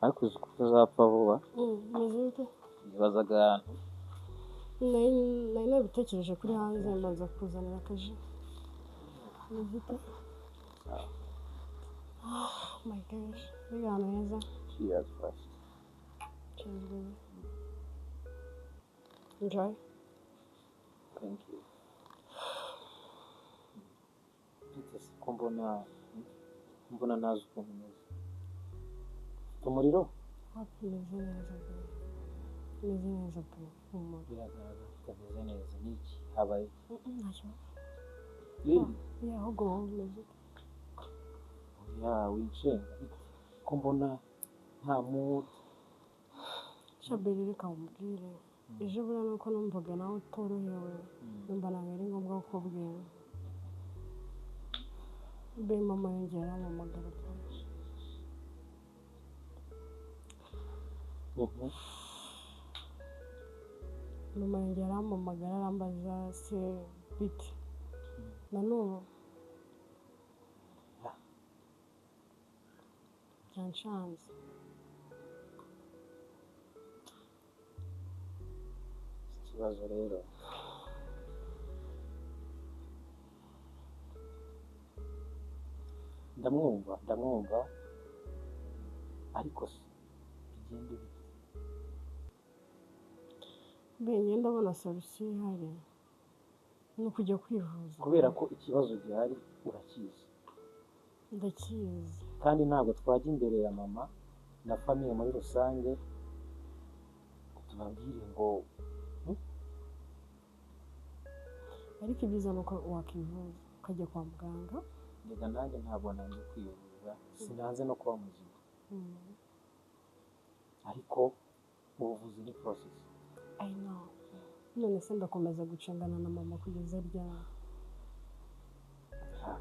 Ariko uzi ko utazapfa vuba. Meze bite? Nibazaga ahantu. Nari nabitekereje kuri hanze, mbanza kuzanira akaji. Meze ute? Oh my gosh, mbega ahantu heza. Cheers first. Cheers baby. Enjoy. Thank you. Bite se ko mbona ntazi ukuntu umeze? Ufite umuriro? Hafi, meze neza pe. Meze neza pe. Humura. Biragaragara ko utameze neza. Ni iki? Habaye iki? Nta kibazo. Really? Yeah, ahubwo wowe umeze ute? Oya, wicenga bite? Ko mbona nta mood. Shaberi, reka nkubwire. Ejo buriya nuko numvaga nawe utorohewe, numva ntabwo ari ngombwa kukubwira. Be, mama yongera arampamagara pe. Mama yongera arampamagara, arambaza se bite na n'ubu byanshanze. Ikibazo rero, ndamwumva, ndamwumva, ariko se bigende bite? Be, njye ndabona solution ihari ni ukujya kwivuza. Kubera ko ikibazo gihari urakizi. Ndakizi. Kandi ntabwo twajya imbere ya mama na famille muri rusange ngo tubabwire ngo Ariko ibyiza ni uko wakivuza ukajya kwa muganga. Reka, nanjye ntabwo nanze kwivuza, sinanze no kuba muzima, ariko ubuvuzi ni process. I know. None se ndakomeza gucengana na mama kugeza ryari? Ha.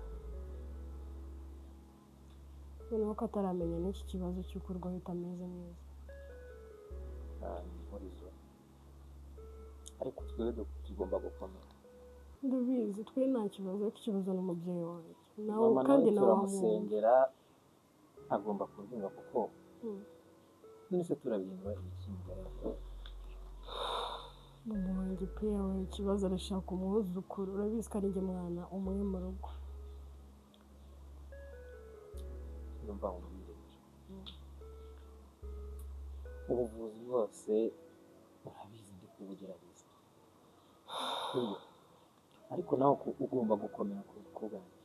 Noneho ko ataramenya n'iki kibazo cy'uko urwaye utameze neza. Ah, ni ihurizo, ariko twebwe tugomba gukomera. Ndabizi, twe nta kibazo, ariko ikibazo ni umubyeyi wanjye nawe. Mama nawe Kandi nawe wamwumva. turamusengera, agomba kubyumva kuko none se turabihindura iki mugore? Mama wanjye pe yabaye ikibazo, arashaka umwuzukuru. Urabizi ko ari njye mwana umwe mu rugo. Numva nkubwire rero, ubuvuzi bwose urabizi ndi kubugerageza, sibyo? Ariko nawe ugomba gukomera ku bwanjye.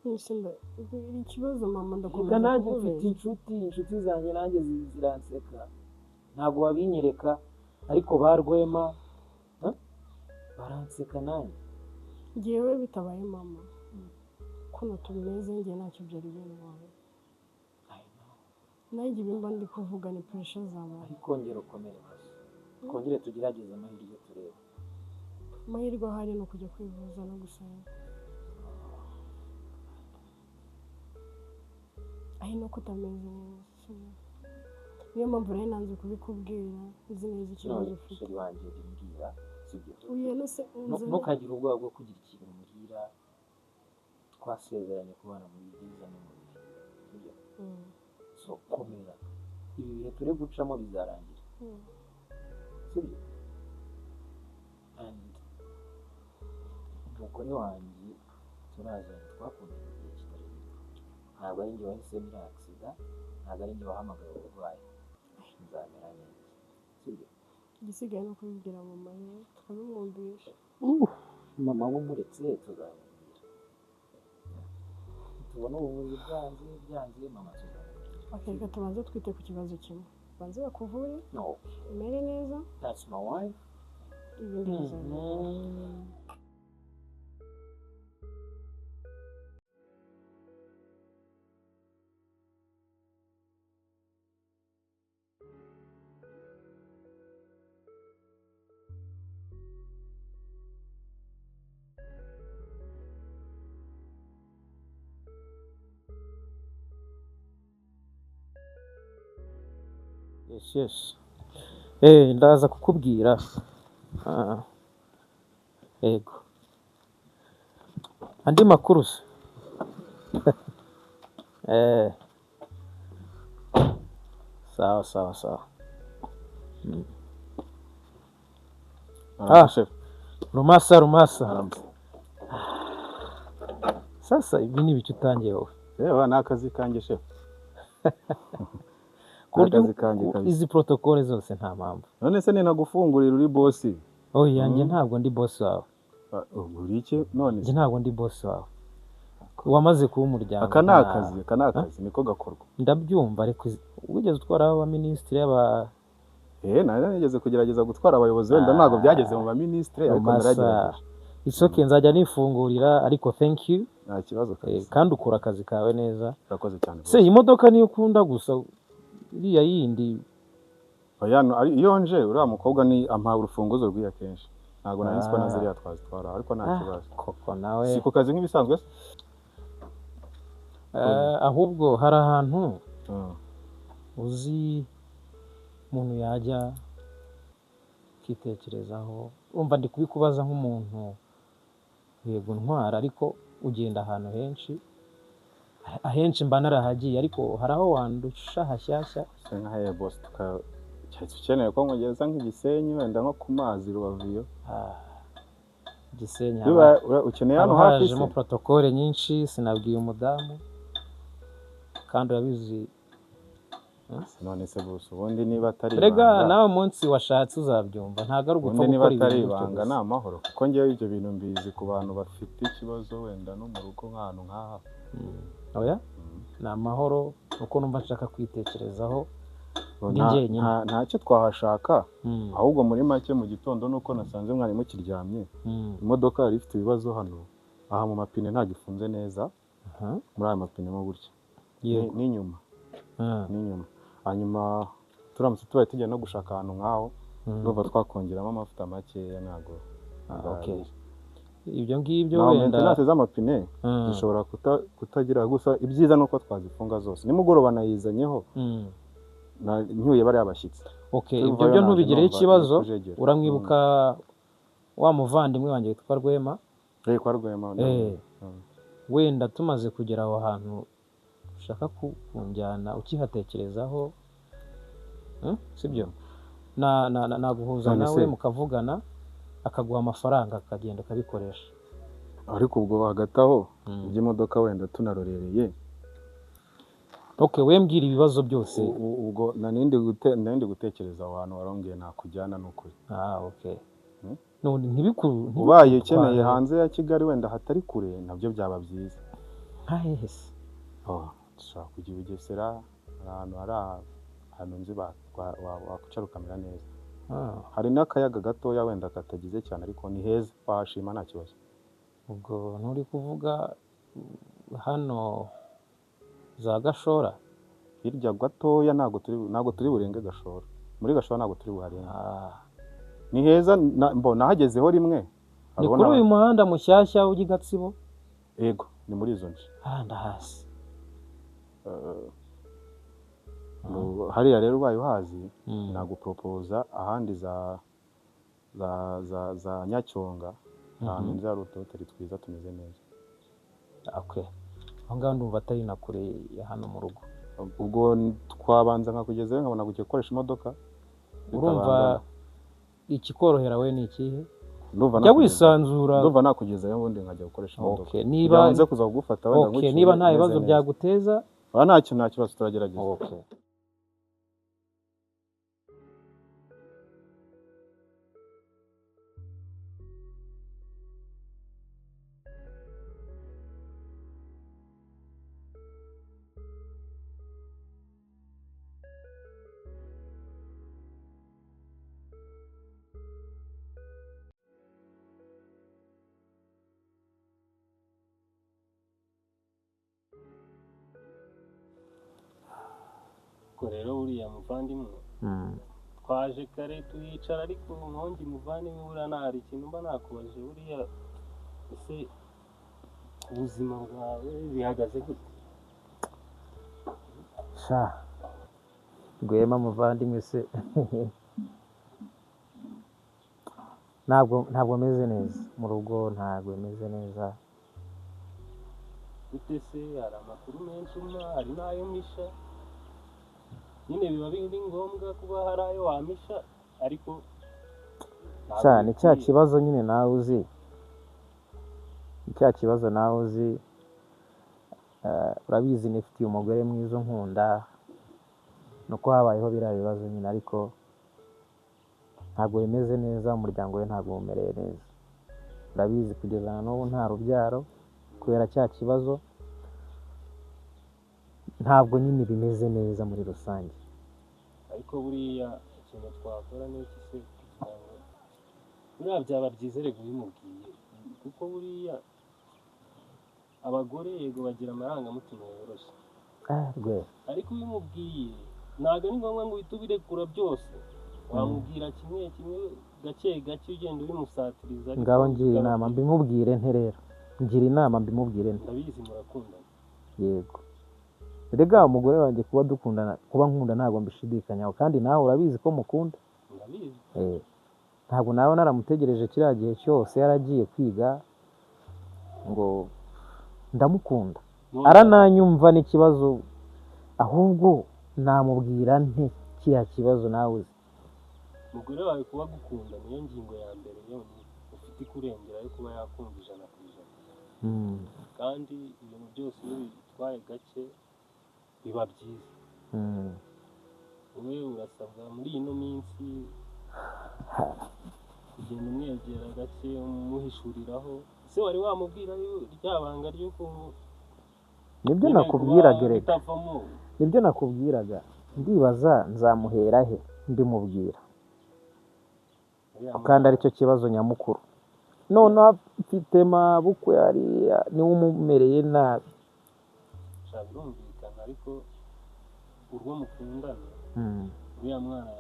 None ikibazo mama Reka ndakomeza nanjye mfite kumubeshya. inshuti zanjye nanjye ziranseka, ntabwo babinyereka, ariko ba Rwema, ha? Baranseka nanjye. Njyewe bitabaye mama, kuno tumeze, njye ntacyo byari bintwaye. I know. Nanjye ibi mba ndi kuvuga ni pressure za mama. Ariko ongera ukomere basi, twongere tugerageze amahirwe turebe. Amahirwe ahari ni ukujya kwivuza no gusenga, aho nuko utameze neza, sibyo? Niyo mpamvu rero nanze kubikubwira, nzi neza ikibazo None ufite. Chéri wanjye, bimbwira, sibyo? Uyu no se Ntukagire ubwoba bwo kugira ikintu umbwira. Twasezeranye kubana mu byiza no mu bibi, sibyo? So komera, ibi bihe turi gucamo bizarangira, sibyo? And umugore wanjye turazanye, twakundanye igihe kitari gito. Ntabwo ari njye wahisemo iriya accident, ntabwo ari njye wahamagaye uburwayi. Nzamera neza, sibyo? Igisigaye ni ukubibwira mama rero, tukabimwumvisha. Mama wumuretse, tuzamubwira tubona ubuvuzi bwanze byanze, mama tuzamubwira. Okay, reka tubanze twite ku kibazo kimwe, banze bakuvure No, umere neza, that's my wife. Ibindi bizaza. Yes. Ndaza kukubwira. Ah, yego. Andi makuru se? Eh. Sawa. Sawa sawa sawa. Ah, Rumasa Rumasa. Sasa ibi ni ibiki utangiye wowe? Yewe ni akazi kanjye chef. Akazi kanjye kabisa. Izi protocole zose nta mpamvu. None se ninagufungurira uri boss? Oya njye ntabwo ndi boss wawe. Uri iki none? Njye ntabwo ndi boss wawe. Wamaze kuba umuryango. Aka ni akazi, aka ni akazi niko gakorwa. Ndabyumva ariko wigeze utwara abaminisitiri aba nari nigeze kugerageza gutwara abayobozi wenda ntabwo byageze mu baminisitiri ariko naragerageje. It's okay, nzajya nifungurira ariko thank you. Nta kibazo kabisa. Kandi ukora akazi kawe neza. Urakoze cyane. Se iyi modoka niyo ukunda gusa iriya yindi? Oya iyo nje uriya mukobwa ni ampa urufunguzo rw'iya kenshi. Ntabwo nari nzi ko na ziriya twazitwara ariko nta kibazo. Koko nawe. Si ku kazi nk'ibisanzwe se? Ahubwo hari ahantu uzi umuntu yajya akitekerezaho. Urumva ndi kubikubaza nk'umuntu yego ntwara ariko ugenda ahantu henshi, ahenshi mba narahagiye ariko hari aho wandusha hashyashya. Se nka he boss, ukeneye ko nkugeza nk'igisenyi wenda nko ku mazi Rubavu iyo? Gisenyi ukeneye hano hafi se? Hajemo protocole nyinshi, sinabwiye umudamu kandi urabizi. None se boss ubundi niba atari ibanga, nawe umunsi washatse uzabyumva, ntabwo ari ugupfa gukora ibintu atari ibanga ni amahoro, kuko ngewe ibyo bintu mbizi ku bantu bafite ikibazo wenda no mu rugo nk'ahantu nk'aha. Oya ni amahoro uko numva nshaka kwitekerezaho ndi njyenyine. Ntacyo twahashaka ahubwo muri make mu gitondo nuko nasanze mwari mukiryamye, imodoka yari ifite ibibazo hano aha mu mapine ntabwo ifunze neza, muri aya mapine mo gutya n'inyuma n'inyuma. Hanyuma turamutse tubaye tujya no gushaka ahantu nk'aho ndumva twakongeramo amavuta makeya ntabwo. Ibyo ngibyo wenda maintenance z'amapine zishobora kutagira, gusa ibyiza nuko twazifunga zose. Nimugoroba nayizanyeho ncyuye bariya bashyitsi. Okay, ibyo byo ntubigireho ikibazo. Uramwibuka wa muvandimwe wanjye witwa Rwema? Kwa Rwema. Wenda tumaze kugera aho hantu ushaka kunjyana ukihatekerezaho, sibyo? Naguhuza nawe mukavugana akaguha amafaranga akagenda akabikoresha. Ariko ubwo hagati aho iby'imodoka wenda tunarorereye. Okay, we mbwira ibibazo byose. Ubwo nandi gutekereza aho hantu warongeye nakujyana n'ukuri. Okay. None ntibikuru ubaye ukeneye hanze ya Kigali wenda hatari kure nabyo byaba byiza. Nkahehe se? Dushobora kujya i Bugesera, ahantu hari ahantu nzi wakwicara ukamera neza. Hari n'akayaga gatoya wenda katagize cyane ariko ni heza wahashima nta kibazo. Ubwo nturi kuvuga hano za Gashora? Hirya gatoya ntabwo turi burenge Gashora. Muri Gashora ntabwo turi buharenge. Ni heza nahagezeho rimwe. Ni kuri uyu muhanda mushyashya ujya i Gatsibo? Yego, ni muri izo nce. Ndahasi. Hariya rero ubaye uhazi naguporopoza ahandi za za za za Nyacyonga, ahantu nzi hari utuhoteli twiza tumeze neza. Okay. Aho ngaho ndumva atari na kure ya hano mu rugo. Ubwo twabanza nkakugezayo nkabona kujya gukoresha imodoka. Urumva ikikorohera we ni ikihe? Jya wisanzura. Ndumva nakugezayo ubundi nkajya gukoresha imodoka. Okay, niba nze kuza kugufata wenda ngucyure. Niba nta bibazo byaguteza, nta kibazo turagerageza. Okay. Rero uriya muvandimwe twaje kare tuyicara ariko nkongi muvandimwe buriya nta hari ikintu mba nakubaje buriya ese ubuzima bwawe bihagaze gute? Sha Rwema muvandimwe se ntabwo meze neza mu rugo, ntabwo meze neza. Gute se? Hari amakuru menshi umpa, hari n'ayo mpisha. Nyine biba biri ngombwa kuba hari ayo wamisha, ariko cyane cya kibazo nyine nawe uzi, cya kibazo nawe uzi. Urabizi nifitiye umugore mwiza unkunda, nuko habayeho biriya bibazo nyine, ariko ntabwo bimeze neza, umuryango we ntabwo umereye neza. Urabizi kugeza na n'ubu nta rubyaro kubera cya kibazo, ntabwo nyine bimeze neza muri rusange. Ariko buriya ikintu twakora ni iki se kugira ngo buriya byaba byiza rego ubimubwiye, kuko buriya abagore yego bagira amarangamutima yoroshye, ariko ubimubwiye ntabwo ari ngombwa ngo uhite ubirekura byose, wamubwira kimwe kimwe gake gake ugenda ubimusatiriza. Ngaho ngira inama mbimubwire nte rero, ngira inama mbimubwire nte. Ndabizi murakundana. Yego rega umugore wanjye kuba dukundana, kuba nkunda ntabwo mbishidikanyaho, kandi nawe urabizi ko mukunda. Ndabizi. Ntabwo nawe naramutegereje kiriya gihe cyose yaragiye kwiga ngo ndamukunda, arananyumva n'ikibazo, ahubwo namubwira nte kiriya kibazo nawe uzi. Umugore wawe kuba agukunda niyo ngingo ya mbere yonyine ufite ikurengera yo kuba yakumva 100%. Kandi ibintu byose iyo bitwaye gake biba byiza. Wowe urasabwa muri ino minsi kugenda umwegera gake, umuhishuriraho. Ese wari wamubwira rya banga ry'uko nibyo nakubwiraga? Reka nibyo nakubwiraga, ndibaza nzamuhera he mbimubwira, kandi aricyo kibazo nyamukuru. Noneho mfite mabukwe hariya niwe umumereye nabi. Birumvikana, ariko urwo mukundana uriya mwana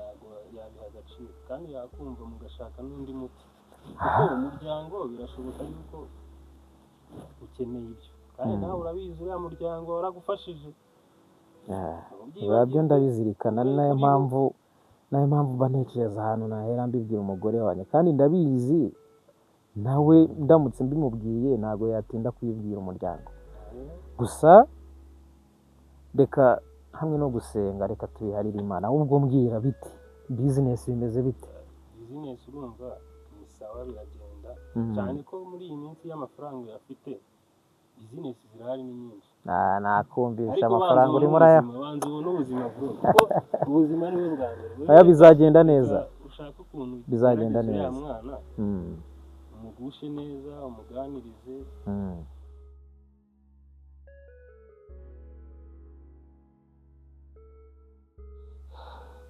yabiha agaciro kandi yakumva, mugashaka n'undi muti, kuko umuryango birashoboka yuko ukeneye ibyo, kandi nawe urabizi uriya muryango waragufashije. Byo ndabizirikana, ni nayo mpamvu mba ntekereza ahantu nahera mbibwira umugore wanjye, kandi ndabizi nawe ndamutse mbimubwiye ntabwo yatinda kubibwira umuryango. Gusa reka hamwe no gusenga, reka tubiharire Imana. Ahubwo mbwira biti bizinesi bimeze bite? Bizinesi urumva ni sawa, biragenda cyane ko muri iyi minsi y'amafaranga uyafite bizinesi zirahari ni nyinshi. Nakumvisha amafaranga urimo uraya, banza ubone ubuzima bro, kuko ubuzima ni bwo bwa mbere. Aya bizagenda neza, ushaka ukuntu bizagenda neza. Mwana umugushe neza, umuganirize.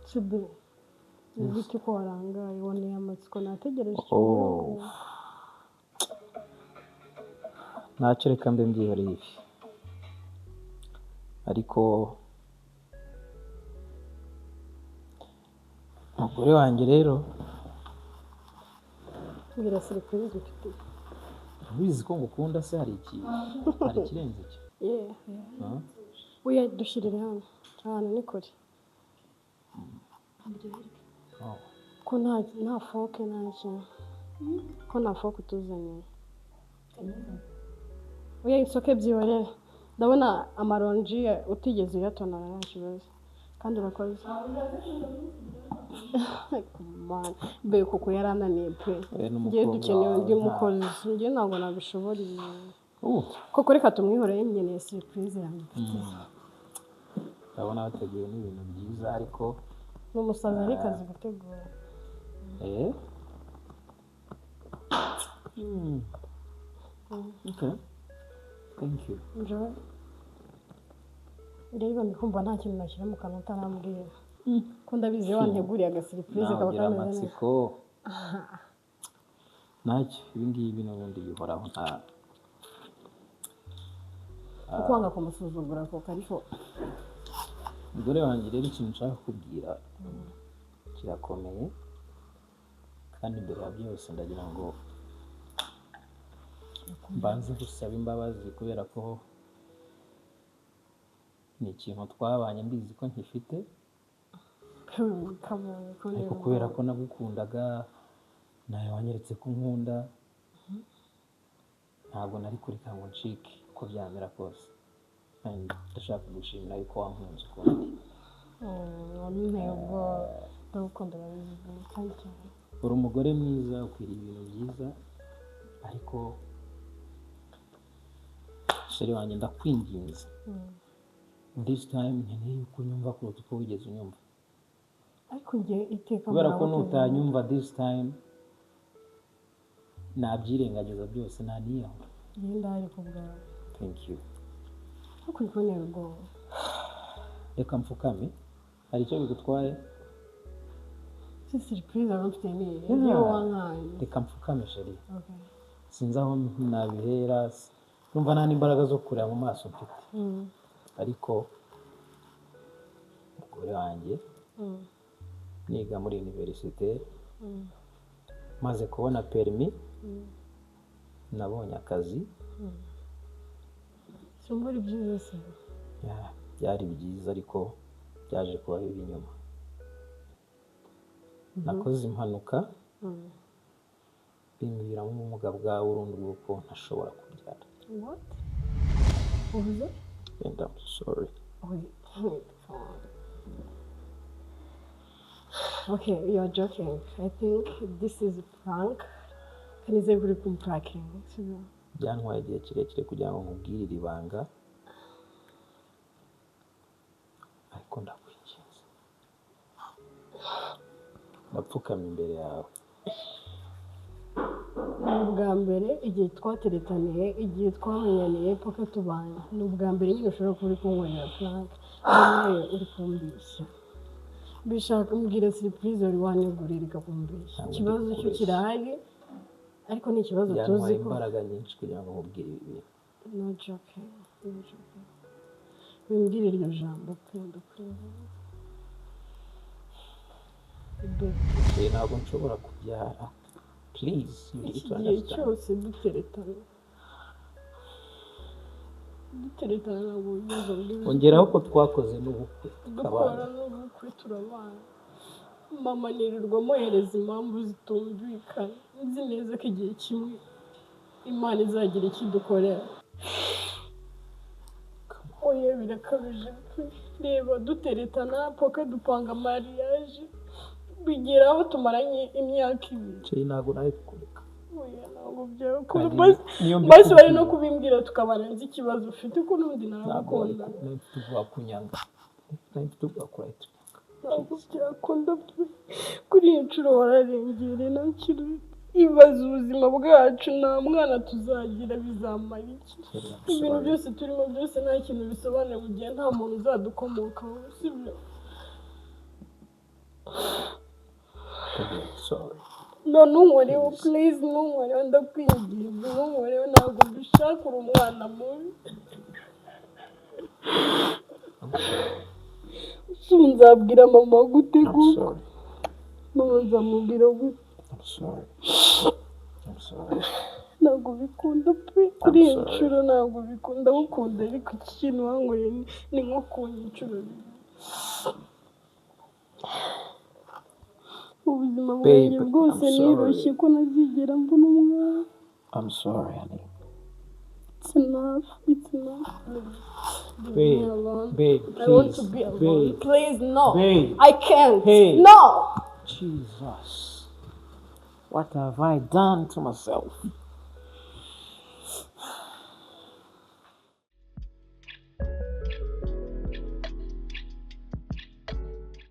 Chibi, ibiki ko warangaye woneye amatsiko nategereje. Ntacyo reka mbe mbyihoreye ibi, ariko umugore wanjye rero mbwira surprise ufite. Ubizi ko ngukunda se, hari ikirenze icyo? Oya dushyirire hano ahantu ni kure, ko nta foke nta kintu, ko nta foke utuzaniye. Oya isoke byihorere, ndabona amaronji utigeze uyatonora nta kibazo, kandi urakoze. Mbe kuko yarananiye pe, ngiye dukeneye undi mukozi, ngiye ntabwo nabishobora ibi. Koko reka tumwihorere, nkeneye surprise yanjye. Ndabona bateguye n'ibintu byiza, ariko n'umusazi ariko azi gutegura. Okay. Thank you. Enjoy. Rero ndikumva nta kintu nashyira mu kanwa utarambwira, ko ndabizi wanteguriye agasurprise kaba kameze neza. Amatsiko ntacyo, ibi ngibi n'ubundi bihoraho, nta ukwanga kumusuzugura koko. Ariko umugore wanjye rero ikintu nshaka kukubwira kirakomeye, kandi mbere ya byose ndagira ngo mbanze gusaba imbabazi, kubera ko ni ikintu twabanye mbizi ko nkifite, ariko kubera ko nagukundaga nawe wanyeretse ko unkunda, ntabwo nari kureka ngo ncike uko byamera kose. Ndashaka gushimira yuko wankunze ukundi. Wabinteye ubwoba. Ndagukunda, urabizi kandi cyane. Uri umugore mwiza, ukwiriye ibintu byiza, ariko chérie wanjye, ndakwinginze, this time nkeneye yuko unyumva kuruta uko wigeze unyumva. Ariko njye iteka Kubera ko mpora. nutanyumva this time, nabyirengagiza byose, naniyahura. Njye ndahari ku bwawe. Thank you. Ariko uri kuntera ubwoba. Reka mfukame, hari icyo bigutwaye? Si surprise wari ufite ni iyi? Yeah. Njyewe wankaye. Reka mfukame, chérie. Okay. Sinzi aho nabihera, numva nta n'imbaraga zo kureba mu maso mfite. Ariko umugore wanjye, niga muri université, maze kubona permis, nabonye akazi. Simba ari byiza se? Yeah, byari byiza, ariko byaje kuba bibi inyuma. Nakoze impanuka, bimviramo ubumuga bwa burundu bw'uko ntashobora kubyara. What? Uvuze? And I'm sorry. Wait, wait, come on. Okay, you're joking. I think this is a prank. Kanizeye kuri kumpranking, sibyo? Byantwaye igihe kirekire kugira ngo nkubwire iri banga, ariko ndakwinginze, ndapfukamye imbere yawe. Ni ubwa mbere igihe twateretaniye, igihe twamenyaniye, paka tubanye, ni ubwa mbere nyine ushobora kuba uri kunkorera prank. Nawe uri kumbeshya, bishaka mbwira surprise wari waneguriye, reka kumbeshya. Ntabwo ndi Ikibazo cyo kukubeshya. kirahari, ariko ni ikibazo tuzi Byantwaye ko imbaraga nyinshi kugira ngo nkubwire ibi bintu. No joking, no joking. Wimbwire iryo jambo pe, ndakwinginze. Ntabwo nshobora kubyara, please, you need Iki to gihe understand. cyose duteretana, duteretana, ntabwo wigeze umbwira. Ongeraho ko twakoze n'ubukwe, Dukora tukabana. n'ubukwe, turabana. Mama nirirwa amuhereza impamvu zitumvikana. Nzi neza ko igihe kimwe Imana izagira icyo idukorera. Oya, birakabije pe. Reba, duteretana paka dupanga mariage, bigera aho tumaranye imyaka 2. Chérie, ntabwo nawe kukureka. Oya, ntabwo byakunda. Kandi Basi niyo basi bari no mbikubwiye kubimbwira tukabana, nzi ikibazo ufite, ko n'ubundi ntabwo wari naragukunda. nari mfite ubwoba kunyanga, nari mfite ubwoba kurahita unyanga. Ntabwo byakunda pe. Kuri iyi nshuro wararengereye. Nta kintu, ibaze ubuzima bwacu, nta mwana tuzagira, bizamara iki? Chérie, I'm Ibintu sorry. byose turimo byose nta kintu bisobanuye mu gihe nta muntu uzadukomokaho, sibyo? Baby, I'm sorry. No, ntunkoreho, please, ntunkoreho, ndakwinginze, ntunkoreho, ntabwo mbishaka, uri umwana mubi. I'm sorry. Ubu nzabwira mama gute? I'm Kuko sorry. mama nzamubwira gute? I'm sorry. I'm sorry. Ntabwo bikunda pe, kuri iyi sorry. nshuro ntabwo bikunda. Gukunda, ariko iki kintu wankoreye ni nko kunya inshuro 2 ubuzima bwanjye Babe, bwose. I'm sorry. Nirushye ko ntazigera mbona umwana. I'm sorry, honey. It's enough, it's enough. Leave Babe, me alone. babe, I want to please, be alone. babe. Please, no. Babe. I can't. Hey. No. Jesus. What have I done to myself?